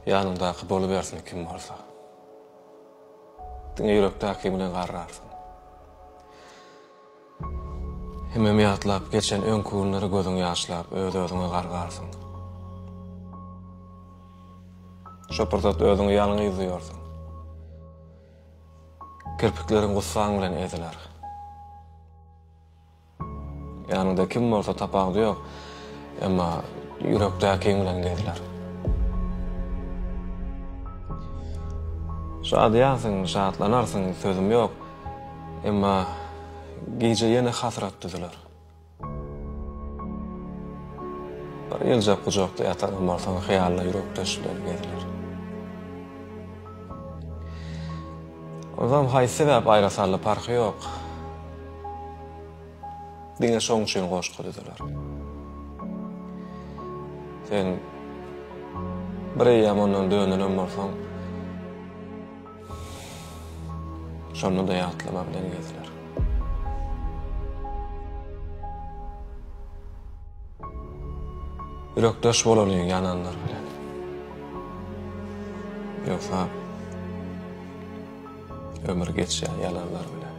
Ýanyňdaky bolubersin kim bolsa. Diňe ýürekdäki bilen garrarsyň. Hemem ýatlap geçen öňki günleri gözüň ýaşlap öz-özüňe gargarsyň. Şo pursat özüňi ýalňyz duýarsyň. Kirpikleriň gussaň bilen eziler. Ýanyňda kim bolsa tapawudy ýok, emma ýürekdäkiň bilen geziler. Şadyýansyň, şatlanarsyň, sözüm ýok, emma gije ýene hasrat düzüler. Bir ýyljak gujakda ýatan bolsaň, hyýalda ýürekdeş bilen geziler. Onsoň haýsy sebäp aýra saldy parhy ýok. Diňe şoň üçin goşgy düzüler. Sen bir eýýäm ondan dönenem bolsaň, şonda-da ýatlama bilen geziler. Ýürekdeş bolalyň ýananlar bilen. Ýogsa ömür geçýär ýalanlar bilen.